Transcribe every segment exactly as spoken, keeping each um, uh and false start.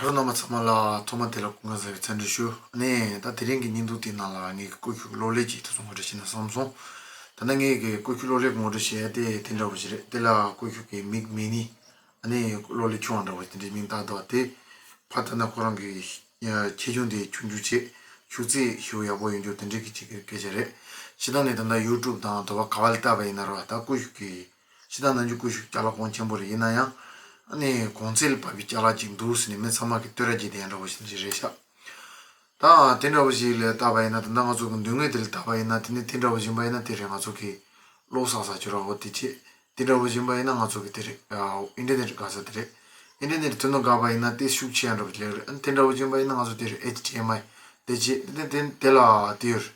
ཁ་རོ་རྣམ་པ་ཚང་མ་ལ་ཐོག་མ་དེ་ལ་སྐུ་ཁམས་བཟང་བའི་འཚམས་འདྲི་ཞུ། ཨ་ནི་ད་དེ་རིང་གི་བརྙན་ཐུང་དེའི་ནང་ལ་ངས་ཀྱི་ཀུ་ཤུ་གི་གློག་ཀླད་ཅིག་ད་གཟོད་ངོ་སྤྲོད་བྱས་ན་བསམ་སོང་། ད་ནི་ངས་ཀྱི་ཀུ་ཤུ་གློག་ཀླད་ངོ་སྤྲོད་བྱས་ཏེ་དེ་འདྲ་བོ་ཞིག་རེད། དེ་ལ་ཀུ་ཤུ་གི་མིག་མི་ནི་ཨ་ནི་གློག་ཀླད་ཆུང་བ་འདྲ་བོ་དེ་འདྲའི་མིང་བཏགས་འདུག་དེ་ཕར་ལྟ་ན་ཁོ་རང་གི་ཆེ་ཆུང་དེ་ཆུང་ཆུང་བྱས། ཤུགས་ཚད་ཞེ་པོ་ཡག་པོ་ཡོད་རྒྱུ་དེ་འདྲའི་གི་ཅིག་གི་སྐད་ཆ་རེད། སྤྱིར་བཏང་ནས་ད་ལྟ་ཡུ་ཊུབ་དང་དེ་བ་ག་བ་ལ་བལྟས་པ་ཡིན་ན་ར་ད་ཀུ་ཤུ་གི་སྤྱིར་བཏང་ནམ་རྒྱུན་ཀུ་ཤུ་ཅ་ལག་གོང་ཆེན་པོ་རེད། ཡིན་ན་ཡང་ཨ་ནི་གོང་ཚད་ལ་བབས་པའི་ཅ་ལག་ཅིག་འདུག་ཟེར་ནས་མི་ཚང་མ་གི་བསྟོད་ར་བརྒྱབ་བསྡད་ཡ་འདྲ་བོ་ཞིག་རེད་ཤག་ད་དེ་འདྲ་བོ་ཞིག་ལ་བལྟས་པ་ཡིན་ན་ད་ལྟ་ང་ཚོ་གི་མདུན་ངོས་དེ་ལ་བལྟས་པ་ཡིན་ན་དེ་ནི་དེ་འདྲ་བོ་ཞིག་ཡིན་པ་ཡིན་ན་དེ་རེད། ང་ཚོ་གི་གློག་བསགས་ས་ཅིག་ར་འོ་དེ་བྱས། དེ་འདྲ་བོ་ཞིག་ཡིན་པ་ཡིན་ན་ང་ཚོ་གི་དེ་རེད། ཨིན་ཊར་ནེཊ་དགའ་ས་དེ་རེད། ཨིན་ཊར་ནེཊ་དོན་དུ་དགའ་བ་ཡིན་ན་དེ་ཤུགས་ཆེ་ཡ་འདྲ་བོ་ཅིག་རེད། ཨ་ནི་དེ་འདྲ་བོ་ཞིག་ཡིན་པ་ཡིན་ན་ང་ཚོ་དེ་རེད། ཨེཆ་ཌི་ཨེམ་ཨའི་དེ་བྱས་དེ་དེ་དེ་ལ་དེ་ཡོད།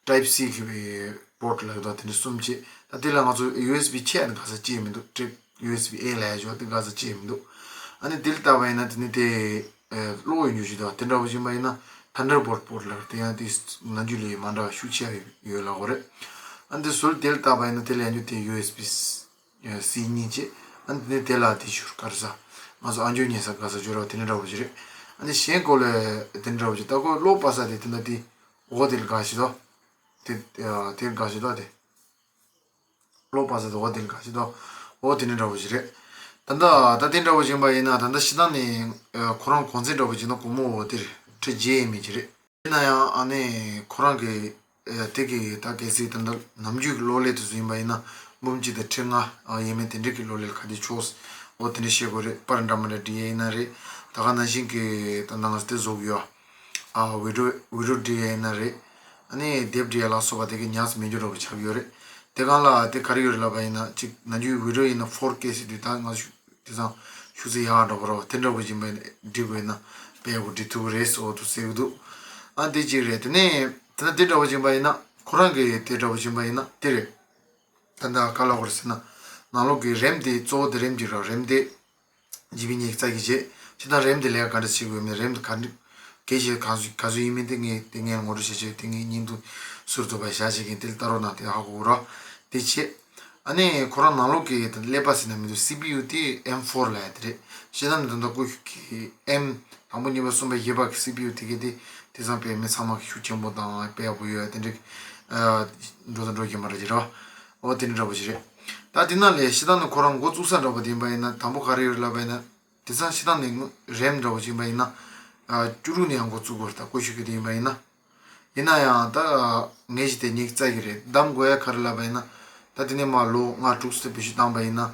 ཊའིབ་སི་གི་པོཊ་ལ་ཡོད་དེ་འདྲ་གསུམ་བྱས། ད་དེ་ལ་ང་ཚོ་ཡུ་ཨེས་བི་ཆེ་ཡ་དེ་དགའ་ས་ཅིག་མི་འདུག་ཊའིབ་ཡུ་ཨེས་བི་ཨེ་ལ་ཡ་ཞོ་དེ་དགའ་ས་ཅིག་མི་འདུག་ཨ་ནི་དེ་ལ་བལྟས་པ་ཡིན་ན་དེ་ནི་དེ་གློག་ཡོད་རྒྱུ་ཞིག་འདུག་དེ་འདྲ་བོ་ཞིག་ཡིན་པ་ཡིན་ན་ཐན་ཌར་བོལ་ཊི་པོཊ་ལ་དེ་ཡང་དེ་ནང་རྒྱུ་ལས་མ་འདྲ་བ་ཤུགས་ཆེ་ཡ་ཡོད་ལ་འོ་རེད། ཨ་ནི་དེ་སོལ་དེ་ལ་བལྟས་པ་ཡིན་ན་དེ་ལ་ཡ་རྒྱུ་དེ་ཡུ་ཨེས་བི་སི་གཉིས་བྱས། ཨ་ནི་དེ་ལ་དེ་ཞུར་དཀར་ས་ང་ཚོ་ཨ་འཇོ་ཉེ་ས་དགའ་ས་ཞོར་བ་དེ་འདྲ་འདྲ་བོ་ཞིག་རེད། ཨ་ནི་གཞན་ཀོ་ལེ་དེ་འདྲ་འདྲ་བོ་ཞིག་ད་ཀོ་གློག་པ་ས་དེ་དེ་འདྲ་དེ་འོ་དེ་ལ་དགའ་ཞིག་དོ། དེ་དེ་ལ་དགའ་ཞིག་དོ་དེ། གློག་པ་ས་དེ་འོ་དེ་ལ་དགའ་ཞིག་དོ། འོ་དེ་འདྲ་འདྲ་བོ་ཞིག་རེད། ད་ད་ད་དེ་འདྲ་བོ་ཞིག་ཡིན་པ་ཡིན་ན་ད་ད་ཤི་ད་ནི་ཁོ་རང་གོང་ཚད་འདྲ་བོ་ཞིག་ན་སྒོར་མོ་འོ་དེ་རེད། ཁྲི་བརྒྱད་ཡས་མས་ཅིག་རེད། ཡིན་ན་ཡང་ཨ་ནི་ཁོ་རང་གི་ཨ་དེ་གི་ད་གལ་སྲིད་ད་ལྟ་ནམ་རྒྱུན་གི་གློག་ཀླད་དེ་ཚོ་ཡིན་པ་ཡིན་ན་འབུམ་གཅིག་དང་ཁྲི་ལྔ་ཡས་མས་དེ་འདྲའི་གི་གློག་ཀླད་ག་དེ་ཆོག་འོ་དེ་འདྲ་བཤད་དགོས་རེད། པར་འདྲ་མི་འདྲ་འབྲི་ཡས་ཡིན་ན་རེད། ད་ག་ནང་བཞིན་གི་ད་ནང་དེ་བཟོ་གི་ཡོད། ཨ་བི་ཌི་ཡོ་བི་ཌི་ཡོ་འབྲི་ཡས་ཡིན་ན་རེད། ཨ་ནི་དེབ་འབྲི་ཡས་ལ་སོགས་པ་དེ་གི་ཉག་མེད་རྒྱུ་འདྲ་བོ་ཆགས་ཡོད་རེད། དེ་གང་ལ་དེ་ག་རེ་ཡོད་རེད་ལབ་པ་ཡིན་ན་ཅིག་ནམ་རྒྱུན་བི་ཌི་ཡོ་ཡིན་ན་ཕོར་ཀེ་ཟེར་དུས་ད་ང་ཚོ་དེ་ཙང་ཤུགས་ཚད་ཡག་འགྲོ་གི་རེད་བ། དེ་འདྲ་བོ་ཡིན་པ་ཡིན་འབྲི་དགོས་ན་དཔེ་ཡག་པོ་འབྲི་ཐུབ་ཀྱི་རེད་ཟེར་འོ་དུ་ཟེར་གི་འདུག་ཨ་དེ་གཅིག་རེད། དེ་ནས་དེ་ན་དེ་འདྲ་བོ་ཡིན་པ་ཡིན་ན་ཁོ་རང་གི་དེ་འདྲ་བོ་ཡིན་པ་ཡིན་ན་དེ་རེད། ད་ལྟ་ག་ལ་བར་ཟེར་ན་ནང་ལོགས་ཀྱི་རེམ་དེ་གཙོ་བོ་དེ་རེམ་གྱི་ར་རེམ་དེ་ཇི་བི་ཉི་ཤུ་རྩ་གཅིག་བྱས་ཕྱི་དང་རེམ་དེ་ལས་ཀ་ག་འདྲ་བྱེད་དགོས་མིན་རེམ་དེ་ག་འདྲ་གལ་ཆེ་ག་ཚོད་ག་ཚོད་ཡིན་མིན་དེ་ངས་དེ་ངས་ངོ་སྤྲོད་བྱེད་ཆེད་དེ་ངས་བརྙན་ཐུང་ཟུར་དུ་བ་བཞག་བྱེད་མཁན་དེ་ལ་ལྟ་རོགས་གནང་དེ་ཧ་གོ་ར་དེ་བྱས། ཨ་ནི་ཁོ་རང་ནང་ལོགས་ཀྱི་ཀླད་པ་ཟེར་ན་མི་འདུག་སི་པི་ཡུ་དེ་ཨེམ་ཕོར་ལབ་ཡ་དེ་རེད། ཤེས་ན་ནི་ད་ལྟ་ཀུ་ཤུ་གི་ཨེམ་དང་པོ་གཉིས་པ་གསུམ་པ་བཞི་པ་གི་སི་པི་ཡུ་དེ་གའི་དེ་དེ་ཙང་དཔེ་མི་ཚང་མ་གི་ཤུགས་ཆེན་པོ་དང་དཔེ་ཡག་པོ་ཡོད་ཡ་དེ་འདྲ་འགྲོ་དང་འགྲོ་གི་མ་རེད་ཅེས་རེད་བ། འོ་དེ་འདྲ་འདྲ་པོ་ཞིག་རེད། ད་དེ་ནང་ལས་ཤེས་ན་ནི་ཁོ་རང་འགོ་བཙུགས་ས་འདྲ་པོ་དེ་ཡིན་པ་ཡིན་ན་དང་པོ་ག་རེ་ཡོད་ལབ་པ་ཡིན་ན་དེ་ཙང་ཤེས་ན་ནི་རེམ་འདྲ་པོ་ཞིག་ཡིན་པ་ཡིན་ན་བཅུ་དྲུག་ནས་ཡང་འགོ་བཙུགས་དགོས་རེད། ད་ཀུ་ཤུ་གི་དེ་ཡིན་པ་ཡིན་ན། ཡིན་ན་ཡང་ད་ངས་ཞིག་དེ་ཉིག་རྩ་གི་རེད། གདམ་དགོས་ཡ་ག་རེ་ལབ་པ་ཡིན་ན། ད་དེ་ནས་མ་ལོ་ལྔ་དྲུག་ཙམ་བེད་སྤྱོད་བཏང་པ་ཡིན་ན།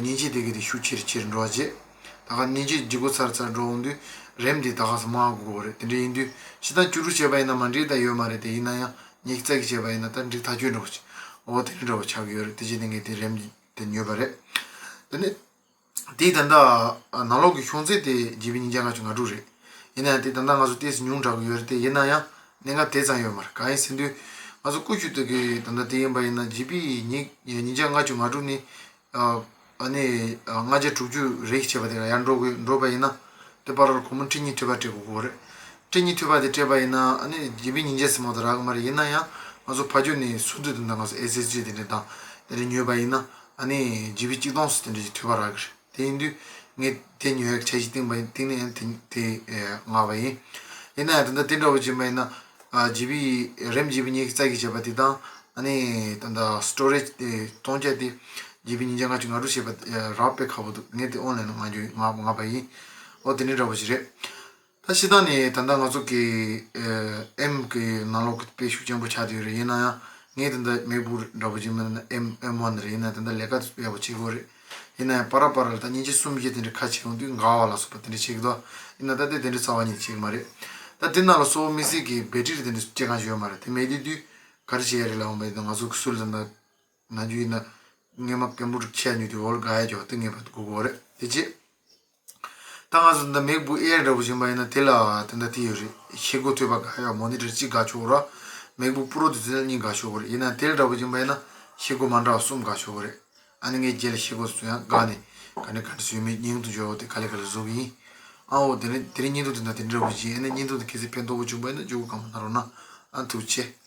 མཉེན་ཆས་དེ་གི་དེ་ཤུགས་ཆེར་ཆེར་འགྲོ་བ་བྱེད། ད་ག་མཉེན་ཆས་ལྗིད་ཁོག་ཚར་ཚར་འགྲོ་འོང་དུས་རེམ་དེ་ད་ག་ས་མང་དགོས་རེད། དེ་འདྲ་ཡིན་དུས་ཕྱི་ད་བཅུ་དྲུག་བྱས་པ་ཡིན་ན་མ་འགྲིག་ད་ཡོད་མ་རེད། དེ་ཡིན་ན་ཡང་ཉིག་རྩ་གི་བྱས་པ་ཡིན་ན་ད་འགྲིག་ཐག་ཆོད་འགྲོ་བ་བྱེད། འོ་དེ་འདྲ་འདྲ་བ་ཆགས་ཀྱི་ཡོད་རེད། དེ་བྱས་ནས་ངས་དེ་རེམ་དེ་ཉོས་པ་རེད། དེ་ནས། དེའི་ད་ལྟ་ནང་ལོགས་ཀྱི་ཤོང་ཚད་དེ་ཇི་བི་ཉིས་བརྒྱ་ལྔ་བཅུ་ང་དྲུག་རེད། ཡིན་ན་ཡང་དེ་ད་ལྟ་ང་ཚོ་ཏོག་ཙམ་ཉུང་དྲགས་ཀྱི་ཡོད་རེད་དེ། ཡིན་ན་ཡང་གནད་འགག་དེ་ཙམ་ཡོད་མ་རེད། གང་ཡིན་ཟེར་དུས་ང་ཚོ་ཀུ་ཤུ་དེ་གི་ད་ལྟ་དེ་ཡིན་པ་ཡིན་ན་ཇི་བི་ཉིས་ཉིས་བརྒྱ་ལྔ་བཅུ་ང་དྲུག་ནི་ཨ་ནི་ལྔ་བརྒྱ་དྲུག་ཅུ་རེ་བྱས་པ་དེ་ལ་ཡར་འགྲོ་དགོས་འགྲོ་པ་ཡིན་ན། དེ་བར་སྒོར་མོ་ཁྲི་གཉིས་འཕྲོད་པ་སྤྲད་དགོས་ཀྱི་ཡོད་རེད། ཁྲི་གཉིས་འཕྲོད་པ་དེ་སྤྲད་པ་ཡིན་ན་ཨ་ནི་ཇི་བི་ཉིས་བརྒྱ་ཙམ་མ་གཏོགས་རག་གི་མ་རེད། ཡིན་ན་ཡང་ང་ཚོ་ཕ་ཇོ་ནས་སུ་འདུག་དེ་འདྲ་ང་ཚོ་ཨེས་ཨེས་ཌི་དེ་འདྲ་དང་དེ་འདྲ་ཉོས་པ་ཡིན་ན་ཨ་ནི་ཇི་བི་གཅིག་སྟོང་ཙམ་དེ་འདྲ་ཞིག་འཕྲོད་པ་རག་གི་རེད། དེ་ཡིན་དུས་ངས་དེ་ཉོ་ཡག་འཆར་གཞི་བཏིང་བ་ཡིན། བཏིང་ནས་ཡང་དེ་དེ་མངགས་པ་ཡིན། ཡིན་ན་ཡང་ད་ལྟ་དེ་འདྲ་བོ་བྱས་པ་ཡིན་ན་ཨ་ཇི་བི་རེམ་ཇི་བི་ཉིས་བརྒྱ་རྩ་གཅིག་བྱས་པ་དེ་དང་ཨ་ནི་ད་ལྟ་སི་ཊོ་རེཇ་དེ་གཏོང་ཆ་དེ་ཇི་བི་ཉིས་བརྒྱ་ལྔ་བཅུ་ང་དྲུག་བྱས་པ་རག་དཔེ་ཁག་པོ་འདུག་ངས་དེ་ཨོན་ལན་ལ་མངགས་རྒྱུ་མངགས་མངགས་པ་ཡིན། འོ་དེ་འདྲ་འདྲ་བོ་ཞིག་རེད། ད་སྤྱིར་བཏང་ནས་ད་ལྟ་ང་ཚོ་གི་ཨེམ་གི་ནང་ལོགས་ཀྱི་དཔེ་ཤུགས་ཆེན་པོ་ཆགས་བསྡད་ཡོད་རེད། ཡིན་ན་ཡང་ངས་ད་ལྟ་མེག་བུག་འདྲ་པོ་ཅིག་མིན་ན་ཨེམ་ཨེམ་ཝན་རེད། ཡིན་ན་ད་ལྟ་ལས་ཀ་དེ་ཚོ་ཡག་པོ་བྱེད་ཀྱི་ཡོད་རེད། ཡིན་ན་ཡང་པ་ར་པ་ར་ལ་ད་མཉེན་ཆས་གསུམ་བཞི་དེ་འདྲ་ཁ་ཕྱེ་ཡོང་དུས་འགག་པ་ལ་སོགས་པ་དེ་འདྲ་བྱེད་ཀྱི་འདུག་ཡིན་ན་ད་ལྟ་དེ་འདྲ་རྩ་བ་ཉིད་བྱེད་ཀྱི་མ་རེད། ད་དེ་ནང་ལ་གཙོ་བོ་དམིགས་བསལ་གྱི་བེ་ཊི་རི་དེ་འདྲ་སྐྱེལ་མཁན་ཞིག་ཡོད་མ་རེད། དེ་མེད་དུས་དུས་ག་རེ་བྱེད་ཡ་རེད་ལབ་འོང་པ་ཡིན་ན་ང་ཚོ་གི་སུ་ལ་ད་ལྟ་ནམ་རྒྱུན་ཡིན་ན་སྔས་མ་ཀེམ་པུ་ཊར་ཁྱེར་ཉོས་དུས་འོག་ལ་འགག་ཡ་ཅིག་ཡོད་དེ་ངེས་པར་དུ་དགོས་ཀྱི་ཡོད་རེད། དེ་རྗེས། ད་ང་ཚོ་འདི་མེག་བུག་ཨེར་འདྲ་པོ་ཞིག་ཡིན་པ་ཡིན་ན་དེ་ལ་དེ་འདྲ་དེ་ཡོད་རེད། ཤེལ་སྒོ་ཐོད་པ་འགག་ཡ་མོ་ནི་ཊར་གཅིག་འགག་ཆོག་ར། མེག་བུག་པུ་རོ་དེ་ཚོ་གཉིས་འགག་ཆོག་གི་རེད། ཡིན་ན་དེ་ལ་འདྲ་པོ་ཞིག་ཡིན་པ་ཡིན་ན་ཤེལ་སྒོ་མ་འདྲ་བ་གསུམ་འགག་ཆོག་གི་རེད། ཨ་ནི་ངས་རྗེས་ལ་ཤེལ་སྒོ་ཚོ་ཡང་འགག་ནས་ག་འདྲ་ག་འདྲ་བཟོས་མིན་སྙིང་དུ་འཇོག་དེ་ག་ལེ་ག་ལེ་བཟོ་གི་ཡིན། ཨ་འོ་དེ་རིང་དེ་རིང་བརྙན་ཐུང་དེ་འདྲ་དེ་འདྲ་པོ་ཞིག་ཡིན། ཨ་ནི་བརྙན་ཐུང་དེ་གལ་སྲིད་ཕན་ཐོགས་པོ་བྱུང་པ་ཡིན་ན་མགྱོགས་པོ་གང་མང་གནང་རོགས་གནང་། ཨ་ཐུགས་རྗེ་ཆེ།